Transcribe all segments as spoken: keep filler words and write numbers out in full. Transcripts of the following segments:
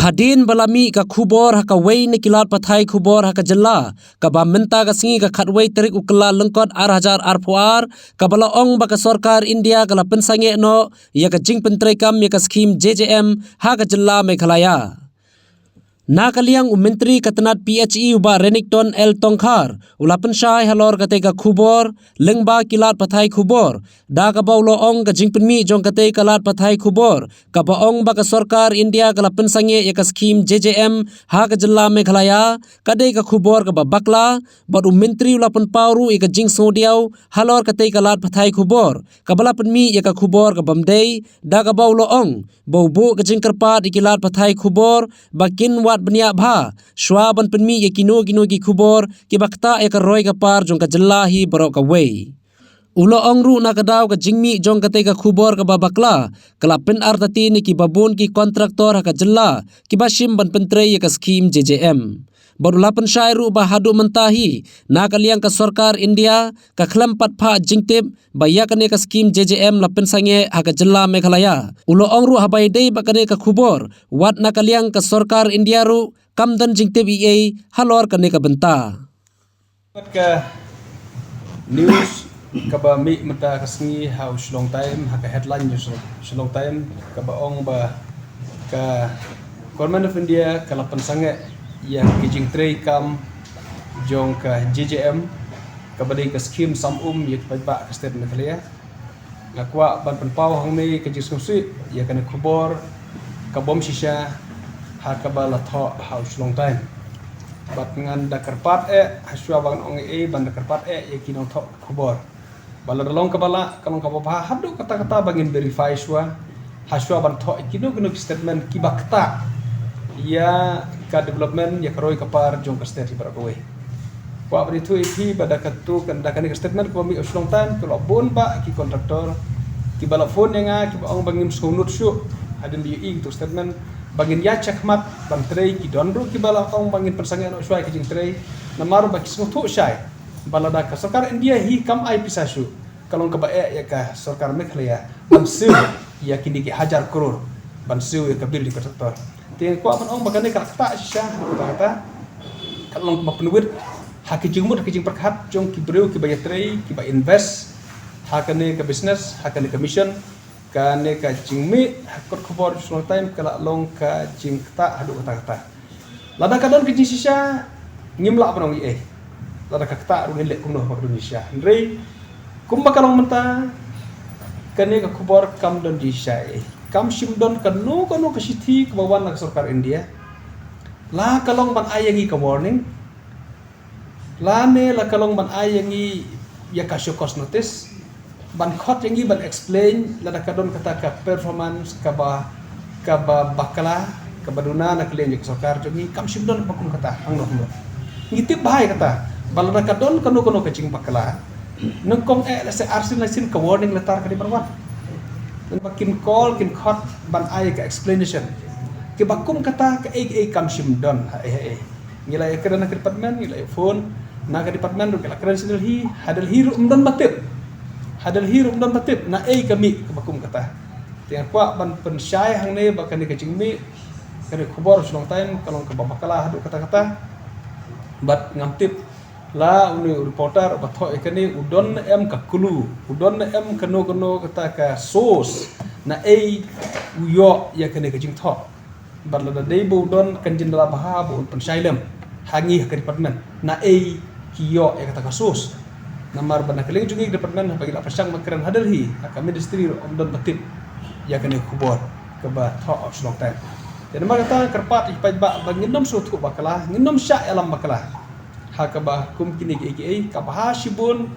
Hadien ba la mih ka khubor ha kawei na ki lad pathai khubor ha ka jylla, kaba mynta ka sngi ka khatwei tarik u Kyllalyngkot ar hajar arphew ar, kaba la ong ba ka sorkar India ka la pynsangeh noh ïa ka jingpyntreikam ïa ka skhim J J M ha ka jylla Meghalaya. Na ka liang u Myntri ka tnat P H E u Bah Renikton L Tongkhar u la pynshai halor katei ka khubor lyngba ki lad pathai khubor, da kaba u la ong ka jingpynmih jong katei ka lad pathai khubor kaba ong ba ka sorkar India ka la pynsangeh ïa ka skhim J J M ha ka jylla Meghalaya ka dei ka khubor kaba bakla, bad u Myntri u la pynpaw ruh ïa ka jingsngewdiaw halor katei ka lad pathai khubor kaba la pynmih ïa ka khubor kabym dei, da kaba u la ong ba u buh ka jingkyrpad ïa ki lad pathai khubor ba kin wad bniah bha shwa ban pynmih ïa kino kino ki khubor kiba ktah ïa ka roi ka par jong ka jylla hi baroh kawei. U la ong ruh na ka daw ka jingmih jong katei ka khubor kaba bakla ka la pynartatien ïa kiba bun ki kontraktor ha ka jylla kiba shim ban pyntrei ïa ka skhim J J M. Bad u la pynshai ruh ba haduh mynta hi na ka liang ka sorkar India ka khlem pat phah jingtip ba ïa kane ka skhim J J M la pynsangeh ha ka jylla Meghalaya. U la ong ruh haba ïadei bad kane ka khubor, wat na ka liang ka sorkar India ruh kam don jingtip ei ei halor kane ka bynta. Bad ka news kaba mih mynta ka sngi ha u Shillong Times, ha ka headline u Shillong Times, kaba ong ba ka Government of India ka la pynsangeh ïa ki jingtrei kam jong ka J J M, kaba dei ka skhim sam um ïa ki paidbah ka state Meghalaya. Nga kwah ban pynpaw hangne ka jingsngewsih ïa kane khubor kabym shisha ha kaba la thoh ha u Shillong Times. Bad ngan da kyrpad eh, ha shuwa ban ong ei ei, ban da kyrpad eh ïa ki nongthoh khubor ba lada long kaba lah, ka long kaba bha, haduh katta katta ba ngin verify shuwa ha shuwa ban thoh ïa kino kino ki statement kiba ktah ïa ka development, ïa ka roi ka par jong ka state hi baroh kawei. Kwah ban ïathuh ïa phi ba da katu, kan da kane ka statement kaba mih u Shillong Times, ka la bun bah ki kontraktor kiba la phone ïa nga kiba ong ba ngim sngewnud shuh hadien ba ïohi ïa katu statement, ba ngin ïa check khmat ban trei. Ki don ruh kiba la ong ba ngin pynsangeh noh shuwa ïa ki jingtrei namar ba ki sngewthuh shai ba lada ka sorkar India hi kam ai pisa shuh, ka long kaba eh ïa ka sorkar Meghalaya ban siew ïa kine ki hajar klur, ban siew ïa ka bill jong ki kontraktor. Te nga kwah ban ong ba kane ka la ktah shisha, kata kata ka long kaba pynwit ha ki jingmut, ha ki jingpyrkhat jong ki briew kiba ïatrei, kiba invest ha kane ka business, ha kane ka mission. Kane ka jingmih ha kot khubor Shillong Times ka la long ka jingktah haduh katta katta. Lada ka don ka jingshisha, ngim lah ban ong ei ei. Lada ka ktah ruh ngin leh kumno ba ka don jingshisha. Hynrei kumba ka long mynta, kane ka khubor kam don jingshisha ei ei. Kam shym don kano kano ka shithi kaba wan na ka sorkar India, la ka long ban ai ïa ngi ka warning, lane la ka long ban ai ïa ngi ïa ka show cause notice, ban khot ïa ngi ban explain lada ka don kata ka performance kaba, kaba bakla, kaba duna na ka liang jong ka sorkar jong ngi. Kam shym don kaba kum kata hangno hangno. Ngi tip bha ïa kata ba lada ka don kano kano ka jingbakla, nyngkong eh lehse arsien laisien ka warning letter ka dei ban wan. Namar ba kin call, kin khot ban ai ka explanation. Kiba kum kata kaei kaei kam shym don ha ei ha ei. Ngi la ïakren na ka department, ngi la ïa phone na ka department ruh, ngi la kren sha Delhi, ha Delhi ruh ym don ba tip. Ha Delhi ruh ym don ba tip na ei ka mih kaba kum kata. Te nga kwah ban pynshai hangne ba kane ka jingmih, kane ka khubor Shillong Times ka long kaba bakla haduh katta katta. Bad ngam tip la une u reporter ba thoh ïa kane u don ne em ka clue, u don ne em kano kano kata ka source na ei u ïoh ïa kane ka jingthoh. Bad lada dei ba u don, kan jin da la bha ba un pynshai lem ha ngi ha ka department na ei ki ïoh ïa kata ka source. Namar ba na ka liang jong ngi ka department, haba ngi la pyrshang ban kren ha Delhi, ha ka ministry ruh ym don ba tip ïa kane ka khubor kaba thoh ha u Shillong Times. Te namar kata kyrpad ïa ki paidbah ba ngin ym sngewthuh bakla, ngin ym shah ïalam bakla ha kaba kum kine kiei kiei. Ka bha shibun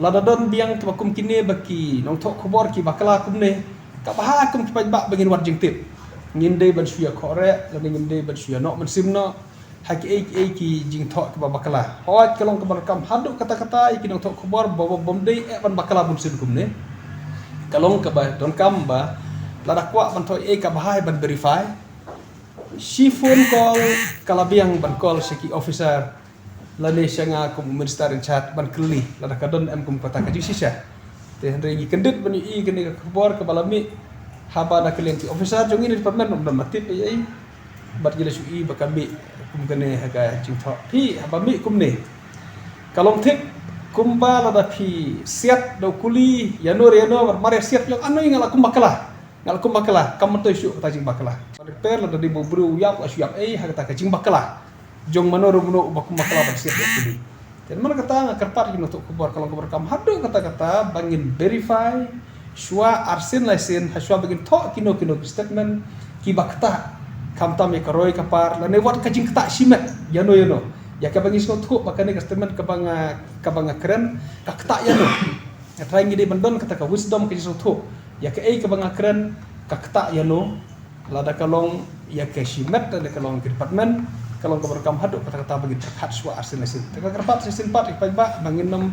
lada don biang kiba kum kine ba ki nongthoh khubor ki bakla kumne, ka bha kum ki paidbah ba ngin wad jingtip. Ngin dei ban shu ïa khohreh lane ngin dei ban shu ïa noh mynsiem noh ha kiei kiei ki jingthoh kiba bakla. Hooid, ka long kaba donkam haduh katta katta ïa ki nongthoh khubor ba, ba, bym dei eh ban bakla bunsien kumne. Ka long kaba donkam ba lada kwah ban thoh ei, ka bha ban verify. Shi phone call ka la biang ban call sha ki officer lane sha nga kum u minister in charge ban kylli lada ka don em kum kata ka jingshisha. Te hynrei ngi kyndit ban ïohi kane ka khubor kaba la mih haba na ka liang ki officer jong ngi na department ym don ba tip ei ei. Bad ngi la shu i ba ka mih kum kane ha ka jingthoh. Phi haba mih kumne, ka long thik kumba lada phi siat da u kuli ïano re ïano, bad mar ïa siat ïong, ano nga la kum bakla. Nga la kum bakla, kam myntoi shuh kata jingbakla. Bad per lada dei ba u briew u ïap, la shu ïap ei ha kata ka jingbakla jong mano ruh mano uba kum bakla ban siat da u kuli. Te namar kata nga kyrpad ïa ki nongthoh khubor ka long kaba donkam haduh katta katta ba ngin verify shuwa arsien laisien, ha shuwa ba ngin thoh kino kino ki statement kiba ktah, khamtam ïa ka roi ka par lane wat ka jingktah shimet ïano ïano. Ïa kaba ngi sngewthuh ba kane ka statement kaba nga, kaba nga kren ka ktah ïano. Nga trai ngi dei ban don kata ka wisdom ka jingsngewthuh ïa kaei kaba nga kren ka ktah ïano. Lada ka long ïa ka shimet, lada ka long ka department, ka long kaba donkam haduh katta katta ba ngin pyrkhat shuwa arsien laisien. Te nga kyrpad shisien pat ïa ki paidbah ba ngin ym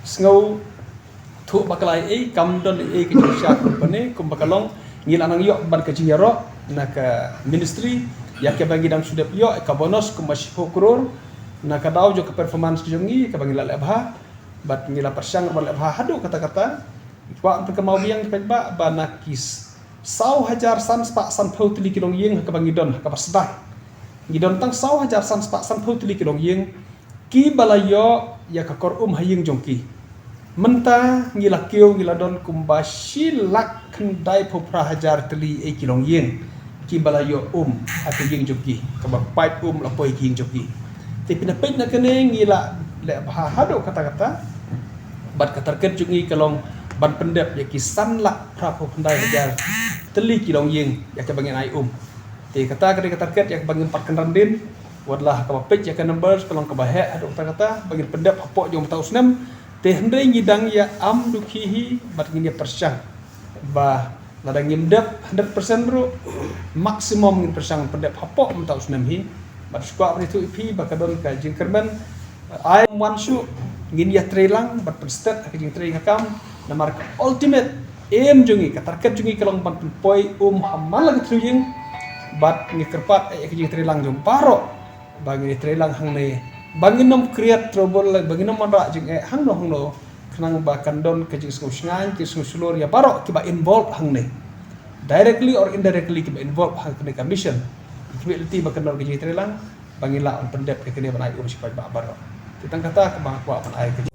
sngewthuh bakla ei ei, kam don ei ei ka jingshisha kum kane. Kumba ka long, ngi la nang ïoh ban ka jingïaroh na ka ministry ïa kaba ngi dang shu dep ïoh ka bonus kumba shiphew klur na ka daw jong ka performance ka jong ngi kaba ngi la leh bha. Bad ngi la pyrshang ban leh bha haduh katta katta. Kwah ban pynkynmaw biang ïa ki paidbah ba na ki saw hajar san spah sanphew tylli ki longïing ha kaba ngi don ha kaba sdang, ngi don tang saw hajar san spah sanphew tylli ki longïing kiba la ïoh ïa ka kor um ha ïing jong ki. Mynta ngi la kiew, ngi la don kumba shi lak khyndaiphew phra hajar tylli ei ki longïing kiba la ïoh um ha ka ïing jong ki, kaba pipe um la poi ha ka ïing jong ki. Te phin da peit na kane, ngi la leh bha haduh katta katta. Bad ka target jong ngi ka long ban pyndep ïa ki san lak phraphew khyndai hajar tylli ki longïing ïa kaba ngin ai um. Te kata ka dei ka target ïa kaba ngin pat kynran dien. Wat la ha kaba peit ïa ka numbers ka long kaba heh haduh katta katta, ba ngin pyndep hapoh jong mynta u snem. Te hynrei ngi dang ïa am dukhi hi bad ngin ïa pyrshang ba lada ngim dep hundred percent ruh, maximum ngin pyrshang pyndep hapoh mynta u snem hi. Bad shu kwah ban ïathuh ïa phi ba ka don ka jingkyrmen, ai ym wan shuh, ngin ïa trei lang bad pynstet ha ka jingtrei ka kam. Namar ka ultimate aim jong ngi, ka target jong ngi ka long ban pynpoi um ha man la ka thliew ïing. Bad ngi kyrpad ïa ka jingtrei lang jong baroh ba ngin ïa trei lang hangne, ba ngin ym create trouble, ba ngin ym wanrah jingeh hangno hangno, khnang ba kan don ka jingsngew shngaiñ, jingsngew shlur ïa baroh kiba involve hangne, directly or indirectly kiba involve ha kane ka mission. Ki khmih lynti ba kan don ka jingtrei lang ba ngin lah ban pyndep ïa kane ban ai um sha ki paidbah baroh. Te tang kata kaba nga kwah ban ai ka